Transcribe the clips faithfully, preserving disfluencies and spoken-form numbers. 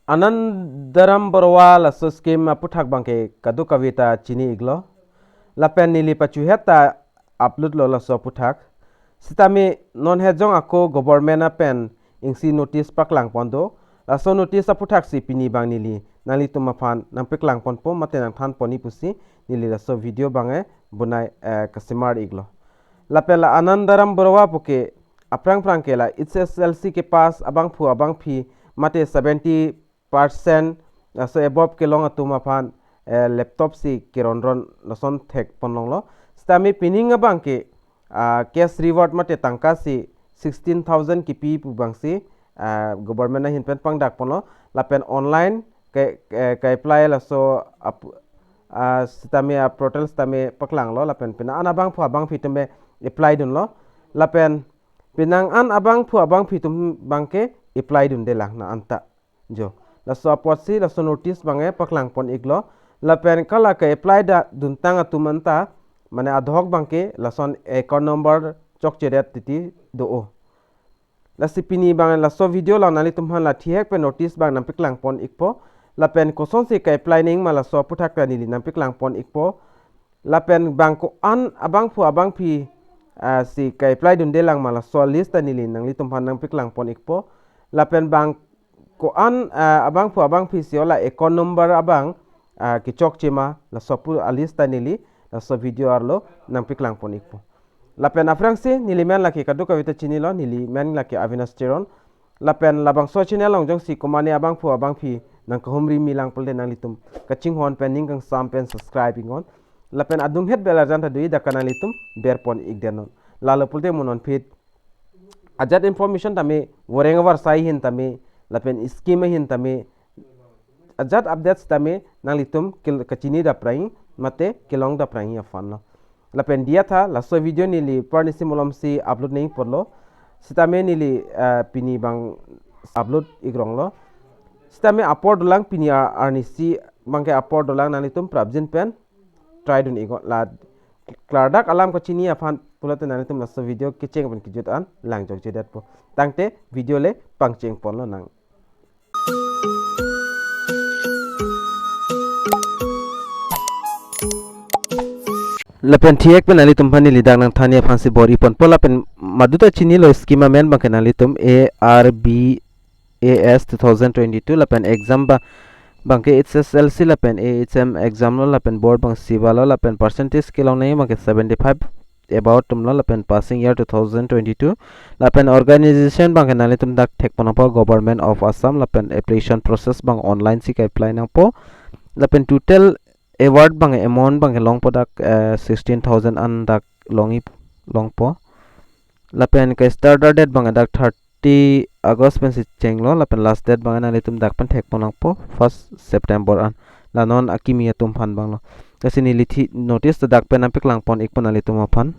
Anandaram Baruah laso scheme aputhak abangke kadokave ta chini iklo. Lapen neli pachuhet ta upload lo laso aputhak. Sitame non hejong ako government apen isi notice paklang pon do. Laso notice aputhak si pini abang neli nanglitum aphan nangpaklang ponpo mate nangthan pon-ik pusi neli laso video abangke bonai, eh, kasemar iklo. Lapen la Anandaram Baruah puke aphrang phrang ke la H S L C kepass abangphu abangphi mate seventy percent laso above kelong atum aphan, eh, laptop si keronron lason thek pon longlo. Sitame pining abangke, ah, cash reward mate tangka si sixteen thousand kipi pu abang si, ah, government ahin pen pangdak ponlo. Lapen online ke, ke, ke-apply laso ap-, ah, sitame a portal sitame paklanglo. Lapen penang an abangphu abangphi atum ke apply dunlo. Lapen penang an abangphu abangphi atum abangke apply dundelang na anta. Jo. Laso apotsi laso notice abangke paklang pon iklo. Lapen hala ke-apply da duntang atum anta, mane adhoc abangke lason account number chokchedet titi do-o. Lasi pini abang laso video along nanglitum aphan la thihek pen notice abang nangpaklang pon ikpo. Lapen kosonsi ke-apply nangji ma laso aputhak ta neli nangpaklang pon ikpo. Lapen bang ko-an abangphu abangphi, ah, si ke-apply dundelang ma laso list ta neli nanglitum aphan nangpaklang pon ikpo. Lapen bang ko-an, ah, abangphu abangphi si hala account number abang, ah, kechokche ma laso pu a list ta neli laso video arlo nangpaklang pon ikpo. Lapen aphrangsi neli men lake kadokave ta chinilo, neli men lake Avinash Teron. Lapen labangso channel along jongsi komane abangphu abangphi nangkahumri milang pulote nanglitum kachinghon pen ning kangsam pen subscribe iknon. Lapen adunghet bell arjan ta do-ik dak ke nanglitum ber pon ikdetnon. Lalo pulote mo non phit ajat information tame, voreng avarsai ahin tame, lapen scheme ahin tame, ajat updates tame nanglitum kil-, kachini dapprang mate kelong dapprang aphanlo. Lapen diya tha, laso video neli parnisi malomsi upload nangji ponlo. Sitame neli, eh, pini abang upload ikronglo. Sitame apor dolang pini a-, arnisi abangke apor dolang, nanglitum prapjin pen try dun iknon, la klardak alam kachini aphan pulote nanglitum laso video kecheng pen kejut an lang jokjedetpo. Tangte video le pangcheng ponlonang. Lapen thihek pen nanglitum aphan neli dak nangthanji aphansi bor-i ponpo. Lapen maduta chinilo scheme amen abangke nanglitum A R B A S two thousand twenty-two, lapen exam ba-, abangke H S L C lapen A H M exam lo, lapen board abang SEBA lo, lapen percentage kelong nangji abangke seventy-five about atum lo, lapen passing year two thousand twenty-two, lapen organization abangke nanglitum dak thek pon nangpo Government of Assam, lapen application process abang online si ke-apply nangpo, lapen total award abang amount abangke longpo dak, eh, sixteen thousand an dak longji, longpo. Lapen ke-start date abang dak thirty August pensi chenglo, lapen last date abang nanglitum dak pen thek pon nangpo first September an. La non akimi atum aphan abanglo. Lasi neli thi notice ta dak pen nangpaklang pon ikpo nanglitum aphan.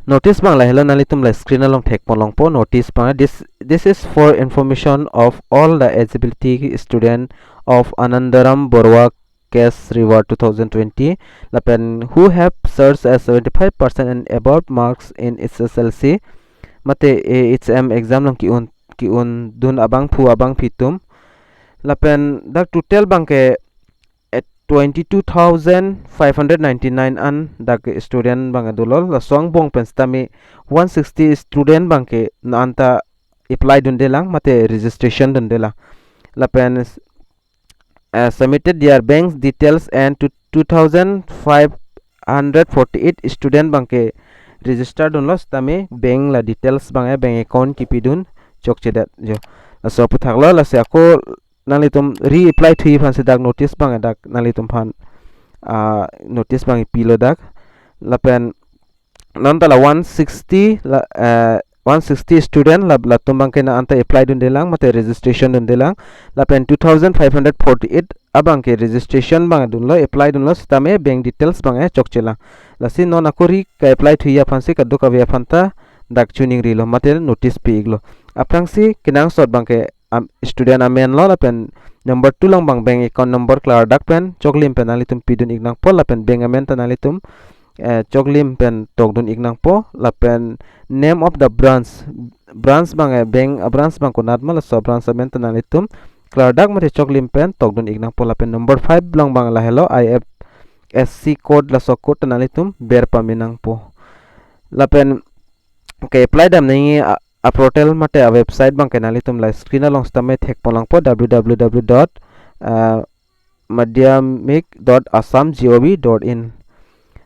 Notice abang lahelo, nanglitum la screen along thek pon longpo. Notice abang, this, this is for information of all the eligibility student of Anandaram Baruah cash reward two thousand twenty, lapen who have searched as seventy-five percent and above marks in H S L C mate A H M exam along ke-un, ke-un dun abangphu abangphi atum. Lapen dak total abangke, eh, twenty-two thousand five hundred ninety-nine an dak student abang dolo, laso angbong pen sitame one sixty student abangke non anta apply dundelang mate registration dundelang. Lapen, eh, submitted their bank details and two, two thousand five hundred forty-eight student abangke register dunlo, sitame bank la details abang, eh, bank account kipidun chokchedet jo. Laso aputhaklo, lasi ako nanglitum reapply thuji aphansi dak notice abang, eh, dak nanglitum aphan, ah, notice abang pilo dak. Lapen non ta la one sixty la, eh, one sixty student la, latum abangke non anta apply dundelang mate registration dundelang. Lapen two thousand five hundred forty-eight abangke registration abang dunlo, apply dunlo, sitame bank details abang, eh, chokchelang. Lasi non ako re ke-apply thuji aphansi kadokave aphan ta dak choningrilo mate notice pi iklo. Aphrangsi kenangsot abangke am-, student amen lo, lapen number two along abang bank account number klardak pen choklim pen nanglitum pidun ik nangpo, lapen bank amen ta nanglitum, eh, choklim pen tokdun ik nangpo, lapen name of the branch, branch abang, eh, bank, ah, branch abang konat ma, laso branch amen ta nanglitum klardak mate choklim pen tokdun ik nangpo. Lapen number five along abang lahelo I F S C code, laso code ta nanglitum ber pame nangpo. Lapen ke-apply dam nangji a, a portal mate a website abangke nanglitum la screen along sitame thekpon longpo, W W W dot madhyamik dot assam dot G O V dot in.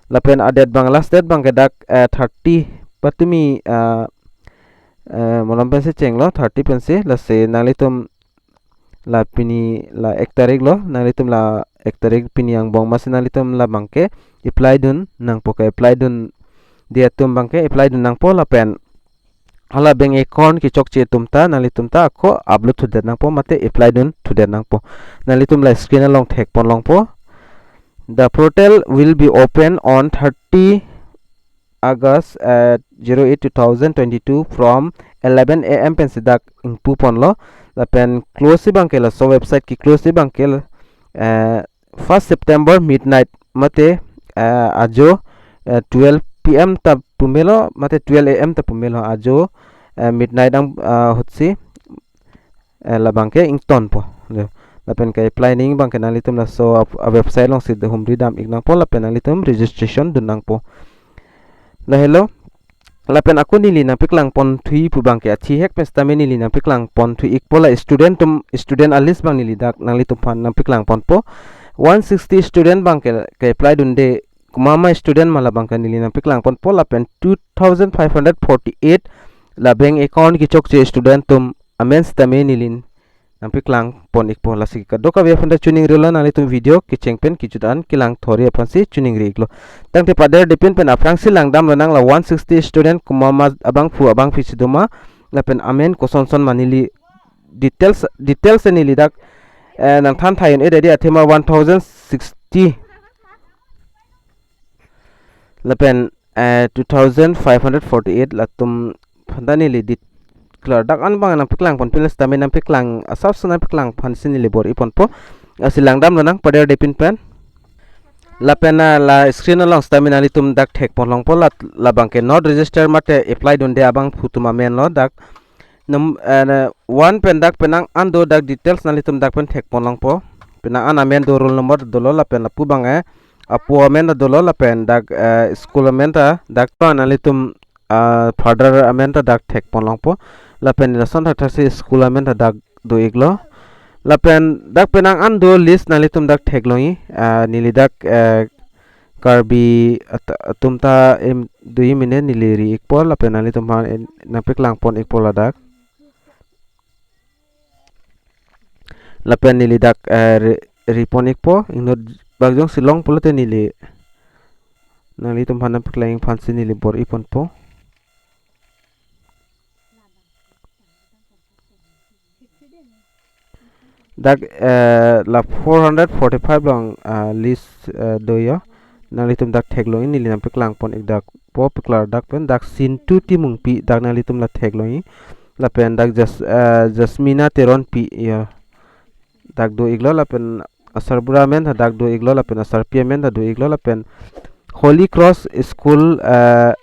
Lapen a date abang, last date abangke dak, eh, thirty patumi, eh, eh, malom pensi chenglo, thirty pensi, lasi nanglitum la pini la ek tarik lo, nanglitum la ek tarik pini angbong masi nanglitum labangke apply dun nangpo. Ke-apply dunde atum abangke apply dun nangpo, lapen hala bank account kechokche atum ta nanglitum ta ako upload thudet nangpo mate apply dun thudet nangpo. Nanglitum la screen along thekpon longpo. The portal will be open on thirty August, uh, zero eight two thousand twenty-two from eleven A M pensi dak ingpu ponlo. Lapen close abangke, laso website ke-close abangke, uh, first September midnight mate, uh, ajo, uh, twelve P M ta pumelo mate twelve A M ta pumelo, ajo, uh, midnight ang, uh, ahutsi, eh, labangke ingtonpo. Lapen ke-apply nangji abangke nanglitum laso a, a website alongsi humri dam ik nangpo, lapen nanglitum registration dun nangpo. Lahelo, lapen ako neli nangpaklang ponthu pu abangke athihek pen sitame neli nangpaklang ponthu ikpo, la student atum, student a list abang neli dak nanglitum aphan nangpaklang ponpo. One sixty student abangke ke-apply dunde, komat ma student ma labangke neli nangpaklang ponpo, lapen two thousand five hundred forty-eight la bank account kechokche student atum amen sitame neli nangpaklang pon ikpo. Lasi kadokave aphanta choningrilo, nanglitum video kecheng pen kejut an kelang thori aphansi choningri iklo. Tangte paderdepin pen aphrangsi langdam lonang, la one sixty student komat ma abangphu abangphi si doma, lapen amen kosonson ma neli details, details neli dak, eh, nangthan tha un-e dei, athema one thousand sixty lapen, eh, two thousand five hundred forty-eight latum aphanta neli di klardak an abang nangpaklang ponpinlo sitame nangpaklang asapso nangpaklang aphansi neli bor-i ponpo. Lasi langdam lonang paderdepin pen. Lapen, ah, la screen along sitame nanglitum dak thekpon longpo, la, labangke not register mate apply dunde abangphu atum amen lo dak. Num, eh, na, one pen dak penang an do, dak details nanglitum dak pen thekpon longpo. Penang an amen do, roll number dolo, lapen lapu abang, eh, apo amen ta dolo, lapen dak, eh, school amen ta dak pa nanglitum, ah, father amen ta dak thekpon longpo. Lapen lason thakthaksi school amen ta dak do iklo. Lapen dak penang an do list nanglitum dak theklongji, ah, neli dak, eh, Karbi at-, atum ta em doji mene neli ri ikpo, lapen nanglitum aphan en-, nangpaklang pon ikpo ladak. Lapen neli dak, eh, ri, ri pon ikpo, inut bak jongsi long pulote neli nanglitum aphan nangpaklang aphansi neli bor-i ponpo. Dak, eh, la four hundred forty-five along, ah, list, eh, do yo. Nanglitum dak theklongji, neli nangpaklang pon ik dak po, paklardak pen dak Sintu Timungpi dak nanglitum la theklongji. Lapen dak Jas-, eh, Jasmina Teronpi yo. Dak do iklo, lapen asarbura amen ta dak do iklo, lapen asarpi amen ta do iklo, lapen Holy Cross School, eh,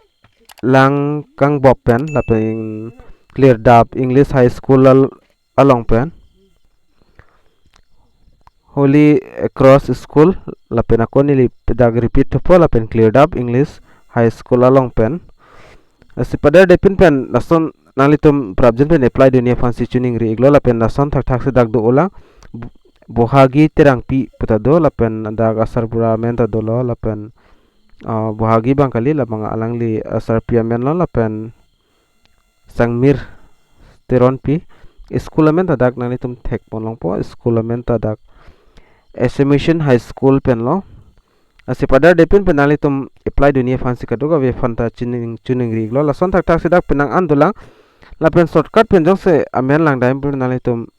Langkangbop pen, lapen Klirdap English High School al-, along pen. Holy Cross School, lapen ako neli dak repeat thupo, lapen Klirdap English High School along pen. Lasi paderdepin pen lason nanglitum prapjin pen apply dunji aphansi choningri iklo, lapen lason thakthaksi dak do-olang, Bu-, Bohagi Terangpi pu ta do, lapen dak asarbura amen ta dolo, lapen, ah, Bohagi abang kali, labang alangli asarpi amen lo, lapen Sangmir Teronpi. School amen ta dak nanglitum thekpon longpo, school amen ta dak Assumption High School pen lo. Lasi paderdepin pen nanglitum apply dunji aphansi kadokave aphanta choning, choningri iklo. Lason thakthaksi dak penang an dolang. Lapen shortcut pen jongsi amen langdam pu nanglitum,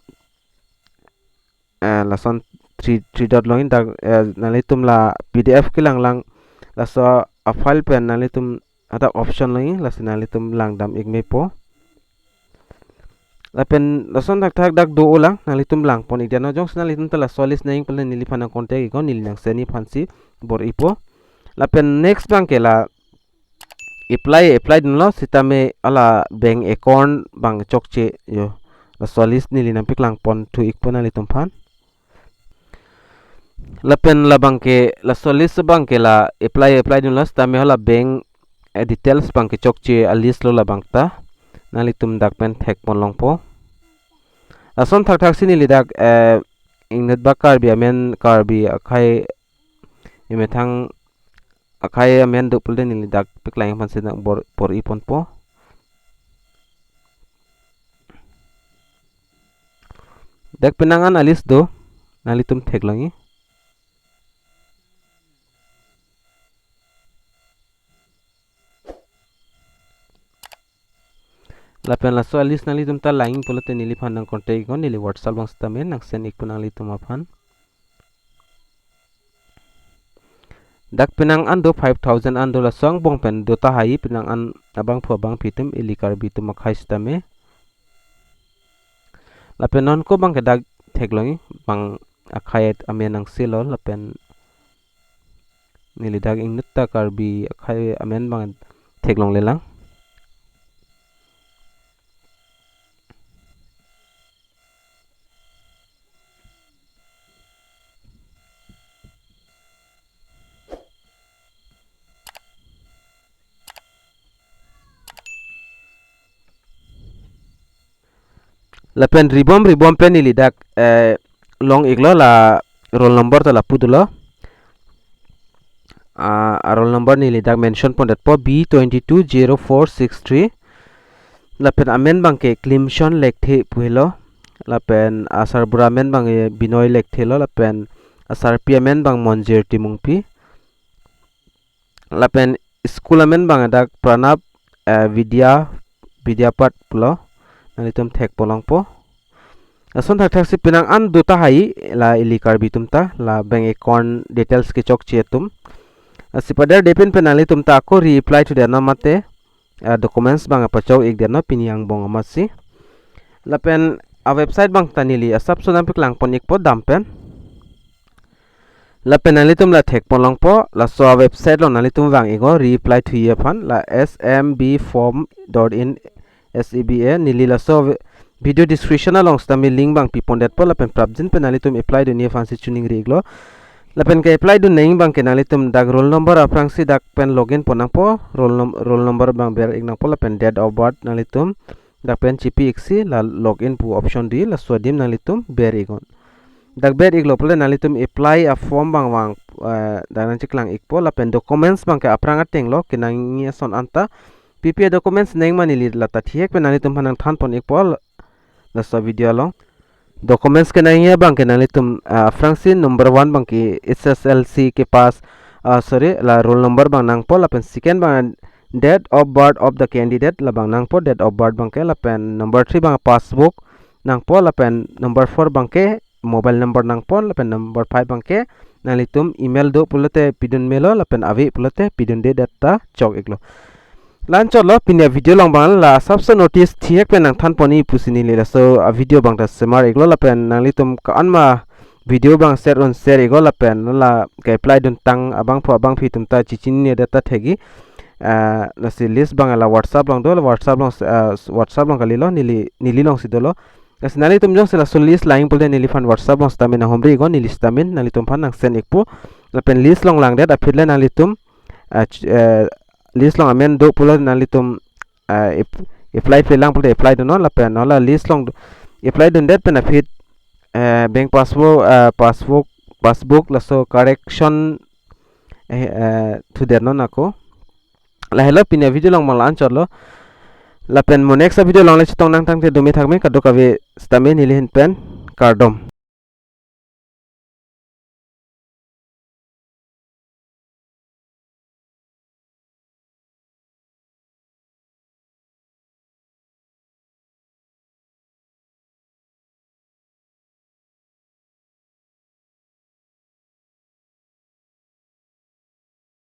eh, lason three, three dot along dak, eh, nanglitum la P D F kelang lang, laso a file pen nanglitum hadak option along, lasi nanglitum langdam ik mepo. Lapen lason thakthak dak do-olang, nanglitum lang pon ik dia no, jongsi nanglitum ta laso list nangji pulote neliphan nang contact iknon, neli nang send ji aphansi bor-ipo. Lapen next abangke la apply, apply dunlo sitame hala bank account abang chokche yo. Laso a-list neli nangpaklang pon thu ikpo nanglitum aphan. Lapen labangke, laso a-list abangke la apply, apply dunlo sitame hala bank, eh, details abangke chokche a-list lo labangta. Nanglitum dak pen thek pon longpo. Lason thakthaksi neli dak, eh, ingnit bak Karbi amen, Karbi akhei, emethang akhei amen do pulote neli dak paklang aphansi nang bor, bor-i ponpo. Dak penang an a-list do, nanglitum theklongji. Lapen laso a-list nanglitum ta langji pulote neliphan nang contact iknon, neli WhatsApp along sitame nang send ikpo nanglitum aphan. Dak penang an do, five thousand an do, laso angbong pen do tahai penang an abangphu abangphi atum, ili Karbi atum akhei sitame. Lapen non ko abangke dak theklongji, bang akhei amen angse lo, lapen neli dak ingnit ta Karbi akhei amen abang theklonglelang. Lapen ribom ribom pen neli dak, eh, long iklo, la roll number ta lapu dolo. Ah, a-roll number neli dak mention pondetpo, B twenty two zero four six three. Lapen amen abangke Klimson Lekthe pu helo. Lapen asarbura amen abangke Binoy Lekthe lo. Lapen asarpi amen abang Monjir Timungpi. Lapen school amen abang dak Pranab, eh, Vidya, Vidyapat pulo. Nanglitum thek pon longpo. Lason thakthaksi penang an do tahai, la ili Karbi atum ta, la bank account details kechokche atum. Lasi padar depin pen nanglitum ta ako reapply thu detnon mate, eh, documents abang pachok ik detnon pini angbong amatsi. Lapen a-website abang ta neli asapso nangpaklang pon ikpo dam pen. Lapen nanglitum la thek pon longpo, laso a-website along nanglitum vang iknon reapply thuji aphan, la S M B form dot in, S E B A, neli laso vi-, video description along sitame link abang pi pondetpo, lapen prapjin pen nanglitum apply dunji aphansi choningri iklo. Lapen ke-apply dun nangji abangke nanglitum dak roll number aphrangsi dak pen login pon nangpo, roll num-, roll number abang ber ik nangpo, lapen date of birth nanglitum dak pen chipi iksi, la login pu option do, laso adim nanglitum ber iknon. Dak ber iklo pulote nanglitum apply a-form abang vang, eh, dak nangcheklang ikpo, lapen documents abangke aphrang ateng lo kenangji ason anta. Pi pi a-documents nangma neli lata thihek pen nanglitum aphan nangthan pon ikpo, laso video along. Documents kenangji abangke nanglitum, ah, aphrangsi number one abangke H S L C kepass, ah, sorry, la roll number abang nangpo, lapen second abang date of birth of the candidate labang nangpo, date of birth abangke, lapen number three abang passbook nangpo, lapen number four abangke mobile number nangpo, lapen number five abangke nanglitum email do pulote pidun melo, lapen ave pulote pidunde, det ta chok iklo. La-anchot lo, pini a-video along abang la asapso notice thihek pen nangthan ponji pusi neli laso a-video abang ta semar iklo, lapen nanglitum ko-an ma video abang share un share iknon, lapen la ke-apply duntang abangphu abangphi atum ta chechinine det ta thekji. Ah, lasi list abang la WhatsApp along do, la WhatsApp along, ah, WhatsApp along kalilo, neli, neli alongsi dolo. Lasi nanglitum jongsi laso list langji pulote neliphan WhatsApp along sitame nanghumri iknon, neli sitame nanglitum aphan nang send ikpo. Lapen list along langdet aphi le nanglitum, ah, ch-, eh, list along amen do pulo nanglitum, ah, ap-, apply pen lang pulote apply dunnon, lapen hala list along do, apply dundet pen aphi, eh, bank passbook, ah, passbook, passbook laso correction, eh, eh, thu detnon ako. Lahelo pini a-video along abang la-anchot lo. Lapen mo next a-video along le chetong nangtangte dome thakme, kadokave sitame neli ahin pen kardom.